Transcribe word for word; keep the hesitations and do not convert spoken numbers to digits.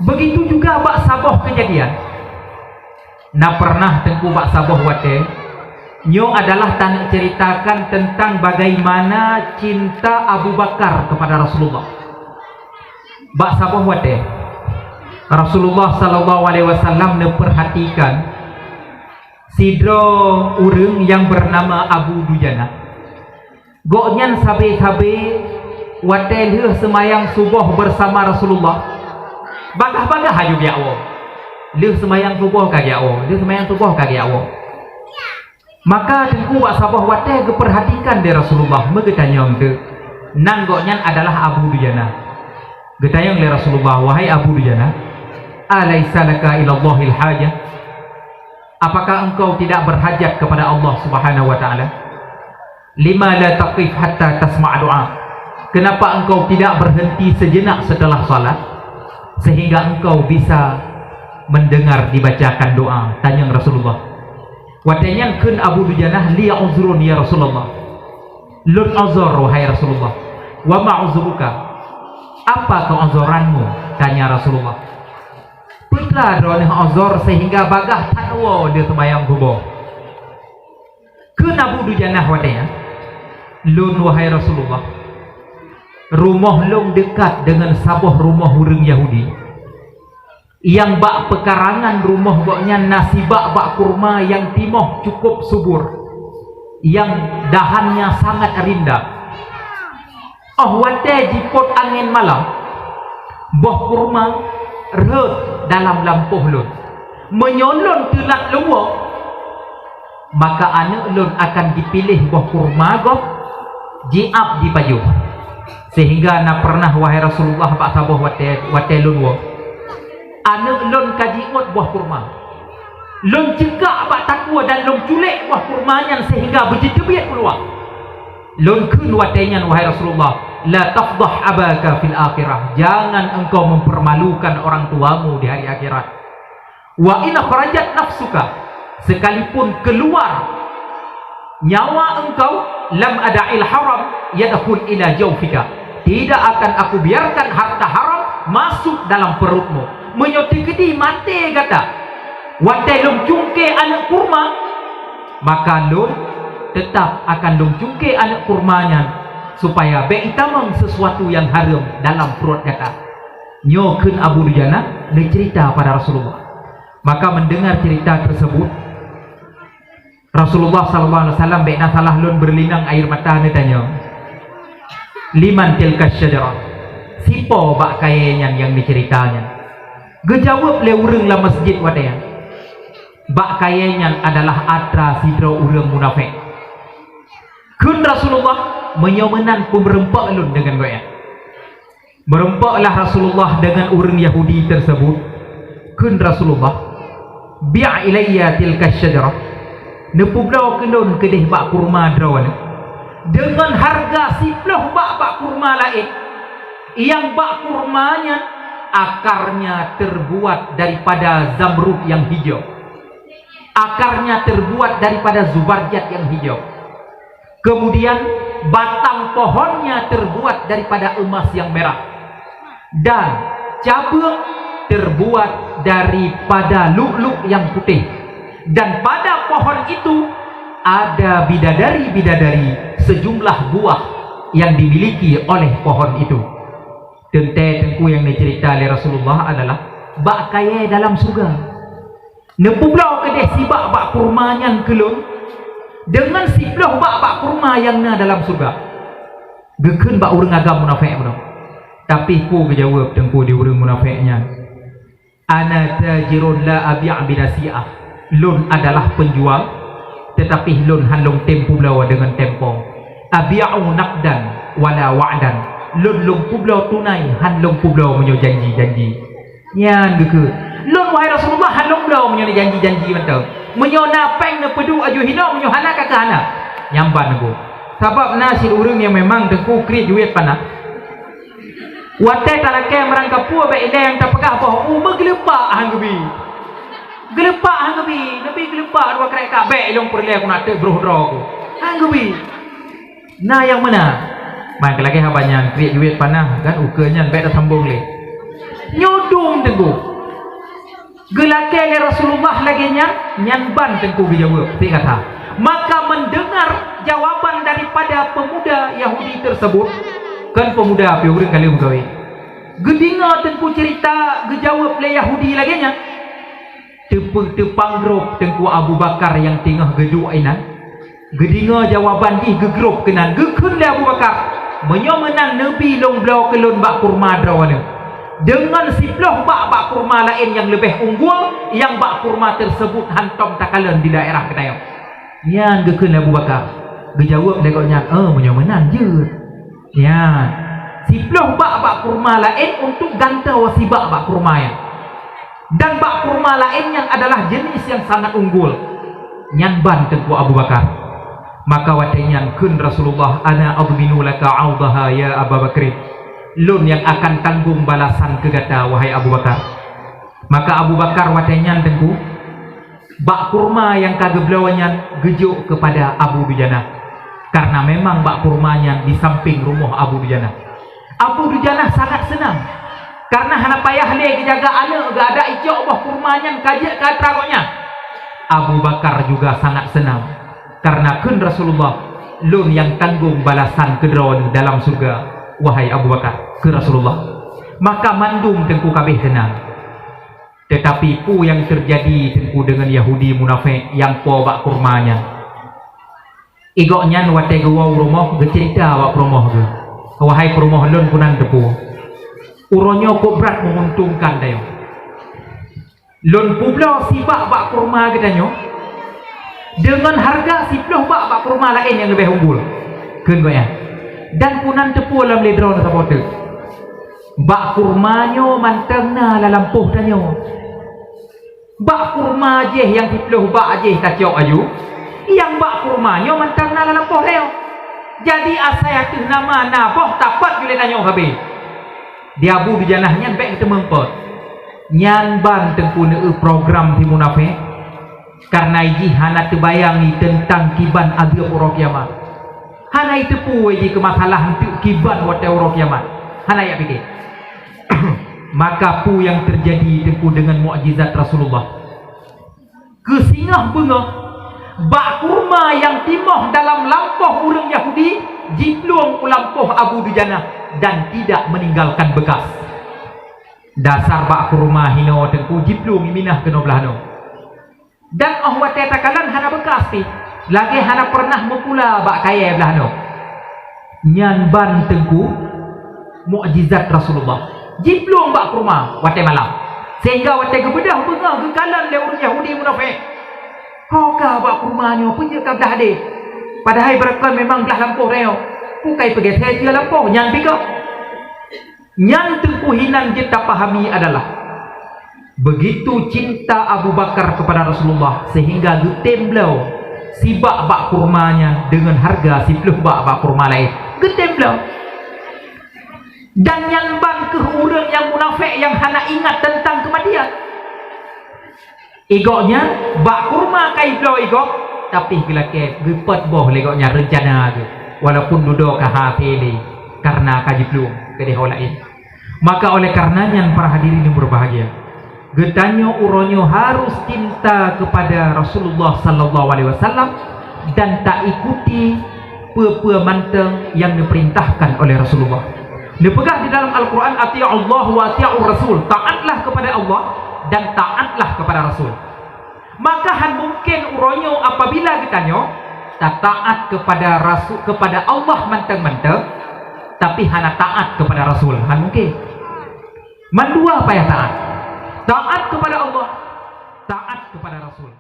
Begitu juga bak saboh keujadian. Na pernah Teungku bak saboh watée, nyoe adalah taneuk ceritakan tentang bagaimana cinta Abu Bakar kepada Rasulullah. Bak saboh watée, Rasulullah sallallahu alaihi wasallam neupeurhatikan sidroe ureuëng nyang beunama Abu Dujanah. Gobnyan sabe-sabe watée lheueh seumayang suboh beusama Rasulullah, bagaih-bagaih aju geujak woe. Lheueh seumayang suboh ka geujak woe, lheueh seumayang suboh ka geujak woe. Maka Teungku bak saboh watée geupeurhatikan lé Rasulullah, meugeutanyong teuk, nan gobnyan adalah Abu Dujanah. Geutanyong lé Rasulullah, "Wahai Abu Dujanah, alaisa laka ilallahil hajah? Apakah engkau tidak berhajat kepada Allah Subhanahu wa Ta'ala? Lima la taqif hatta tasma' doa? Kenapa engkau tidak berhenti sejenak setelah salat sehingga engkau bisa mendengar dibacakan doa?" Tanyong Rasulullah. Watée nyan kheun Abu Dujanah, "Li uzrun ya Rasulullah." "Lôn uzur, wahai Rasulullah." "Wa ma uzruka? Apa keuuzuranmu?" tanya Rasulullah. "Peue teuma droeneuh uzur sehingga bagaih that woe lheueh seumayang suboh?" Kheun Abu Dujanah watée nyan, "Lôn, wahai Rasulullah, rumoh lôn dekat deungon saboh rumoh ureuëng Yahudi nyang bak peukarangan rumoh gobnyan na sibak bak kurma nyang timoh cukup subur, nyang dahannya sangat rindang. Óh watée jipôt angén malam, boh kurma rhot dalam lampôh lôn. Meunyoe lôn teulat lôn woe, maka aneuëk lôn akan jipiléh boh kurma gob jiab jipajoh. Sehingga na pernah, wahai Rasulullah, bak saboh watée, watée lôn woe, aneuëk lôn ka jiuet boh kurma. Lôn ceukak bak takue dan lôn culek boh kurma nyan sehingga beujiteubiet u luwa. Lôn kheun watée nyan, wahai Rasulullah, la tafdah abaka fil akhirah, jangan engkau mempermalukan orang tuamu di hari akhirat. Wa in kharajat nafsuka, sekalipun keluar nyawa engkau, lam ada'il haram yadkhul ila jaufika, tidak akan aku biarkan harta haram masuk dalam perutmu. Meunyoe teukeudi maté gata watée lôn cungke aneuëk kurma, maka lôn teutap akan lôn cungke aneuëk kurma nyan supaya bék itamong sesuatu nyang hareuem dalam pruet gata. Nyoe kheun Abu Dujanah neucerita pada Rasulullah. Maka mendengar cerita tersebut, Rasulullah sallallahu alaihi wasallam bék na salah lôn beurlinang air mata neutanyong, "Liman tilka syajarah?" Sipo bak kayée nyan nyang neucerita nyan? Geujaweueb lé ureuëng lam masjid watée nyan, "Bak kayée nyan adalah atra sidroe ureuëng munafék." Kheun Rasulullah, "Meunyoe meunan, peumeurumpok lôn deungon gobnyan." Meurumpoklah Rasulullah deungon ureuëng Yahudi tersebut. Kheun Rasulullah, "Bi' ilayya tilka syajarah." Neupeubloe keu lôn keudeh bak kurma droeneuh deungon hareuga siploh bak bak kurma laén, nyang bak kurma nyan akarnya terbuat daripada zamrud nyang hijau, akarnya terbuat daripada zubarjat nyang hijau. Kemudian batang pohonnya terbuat daripada emas yang merah, dan cabeueng terbuat daripada lu'lu' yang putih. Dan pada pohon itu ada bidadari-bidadari sejumlah buah yang dimiliki oleh pohon itu. Teuntée teungku nyang neucerita lé Rasulullah adalah bak kayée dalam syeuruga. Neupeubloe keudeh sibak bak kurma nyan keu lôn deungon siploh bak bak kurma nyang na dalam syeuruga. Geukheun bak ureuëng agam munafék bunoe. Tapi peue geujaweueb teungku di ureuëng munafék nyan? "Ana tajirun la abi'u binasi'ah." Lôn adalah penjual, tetapi lôn hán lôn tem peubloe deungon tempo. "Abi'u naqdan wala wa'dan." Lôn lôn peubloe tunai, hán lôn peubloe meunyoe janji-janji. Nyan geukheun, "Lôn, wahai Rasulullah, hán lôn bloe meunyoe na janji-janji mantong. Meunyoe na péng neupeuduek aju hinoe, meunyoe hana ka keuh hana." Nyan ban teungku. Sabab na cit ureuëng nyang memang teungku kriet jeuet panah. Watée talakée meurangkapeue bék ilée nyang tapeugah boh u meugeuleupak hán geubi. Geuleupak hán geubi, neubi geuleupak dua krek ka bék ilong peureulée ku na teuk broh droe ku. Hán geubi. Na nyang meunan. Man lagée haba nyan kriet jeuet panah kan ukeue nyan bék tasambong lé. Nyoe dum Geulakée lé Rasulullah lagée nyan, nyan ban Teungku geujaweueb, sikathah. Maka mendengar jawaban daripada pemuda Yahudi tersebut, kan pemuda pih ureuëng ka lheueh meugawée. Geudeungoe Teungku ceurita geujaweueb lé Yahudi lagée nyan, teupeu-, teupanggrob Teungku Abu Bakar nyang teungoh geuduek inan. Geudeungoe jawaban jih geugrob keunan, geukheun lé Abu Bakar, "Meunyoe meunan neubi lôn bloe keu lôn bak kurma droeneuh, deungon siploh bak bak kurma laén nyang leubeh unggul, nyang bak kurma teusebut hántom takalon di daerah geutanyoe." Nyan geukheun lé Abu Bakar. Geujaweueb lé gobnyan, "Eh, meunyoe meunan jeuet." Nyan, siploh bak bak kurma laén untuk gantoe sibak bak kurma nyan. Dan bak kurma laén nyan adalah jenis nyang sangat unggul. Nyan ban Teungku Abu Bakar. Maka watée nyan kheun Rasulullah, "Ana adminu laka audaha ya Aba Bakrin." "Lôn nyang akan tanggong balasan keu gata, wahai Abu Bakar." Maka Abu Bakar watée nyan Teungku, bak kurma nyang ka geubloe nyan geujok keupada Abu Dujanah. Karena memang bak kurma nyan di samping rumoh Abu Dujanah. Abu Dujanah sangat seunang, karena hana payah lé geujaga aneuëk geuh, adak icok boh kurma nyan ka jeuet keu atra gobnyan. Abu Bakar juga sangat seunang, karena kheun Rasulullah, "Lôn nyang tanggong balasan keu droeneuh dalam syeuruga, wahai Abu Bakar," kheun Rasulullah. Maka mandum Teungku ka abéh seunang. Teutapi peue nyang teujadi Teungku deungon Yahudi munafék nyang po bak kurma nyan? Gobnyan watée geuwoe u rumoh, geuceurita bak peurumoh geuh, "Wahai peurumoh lôn, peunan teupeu, uroe nyoe kok brat meuuntungkan tanyoe. Lôn peubloe sibak bak kurma geutanyoe deungon hareuga siploh bak bak kurma laén nyang leubeh unggul," kheun gobnyan. "Dan peunan teupeu lom lé droeneuh saboh teuk, bak kurma nyoe mantong na lam lampôh tanyoe. Bak kurma jih nyang siploh bak jih tacok aju, nyang bak kurma nyoe mantong na lam lampôh tanyoe. Jadi asai ateueh nama na boh tapot ju lé tanyoe sabe." Di Abu Dujanah nyan bék geuteumeung pot. Nyan ban Teungku neueu program si munafék, karena jih hana teubayang teuntang kiban azeub uroe kiamat. Hana jiteupeu jih keu masalah eunteuk kiban watée uroe kiamat. Hana jak pike. Maka peue nyang teujadi Teungku deungon mukjizat Rasulullah? Keu singoh beungoh, bak kurma nyang timoh dalam lampôh ureuëng Yahudi jiplueng u lampôh Abu Dujanah dan tidak meninggalkan bekas. Dasar bak kurma hinoe Teungku, jiplueng iminah keunoe blaih noe. Dan óh watée takalon hana bekas pih, lagée hana peureunah meupula bak kayée blaih noe. Nyan ban Teungku mukjizat Rasulullah. Jiplueng bak kurma watée malam, sehingga watée geubeudôh beungoh geukalon lé ureuëng Yahudi munafék, "Ho ka bak kurma nyoe, peue jeuet ka blaih deh? Padahai beurakon memang blaih lampôh tanyoe, peue ka ipeugét saja lampôh nyan pih kah?" Nyan Teungku hinan jeuet tapahami adalah, begitu cinta Abu Bakar kepada Rasulullah sehingga geutem bloe sibak bak kurma nyan deungon hareuga siploh bak bak kurma laén. Geutem bloe. Dan nyan ban kheueh ureuëng nyang munafék nyang hana ingat teuntang keumatian. Gobnyan bak kurma ka jibloe gob, tapi geulakée geupot boh lé gobnyan reuncana geuh, walaupun dudoe ka hase lé, karena ka jiplueng keudeh ho laén. Maka oleh karena nyan, para hadirin yang berbahagia, geutanyoe uroe nyoe harus cinta kepada Rasulullah sallallahu alaihi wasallam dan taikuti peue-peue mantong nyang neupeurintahkan oleh Rasulullah. Neupeugah di dalam Al-Quran, "Ati'ullah wa ati'ur Rasul," taatlah kepada Allah dan taatlah kepada Rasul. Maka hán mungken uroe nyoe apabila geutanyoe tataat kepada Rasul, kepada Allah mantong-mantong, tapi hana taat kepada Rasul, hán mungken. Mandua payah taat. Taat kepada Allah, taat kepada Rasul.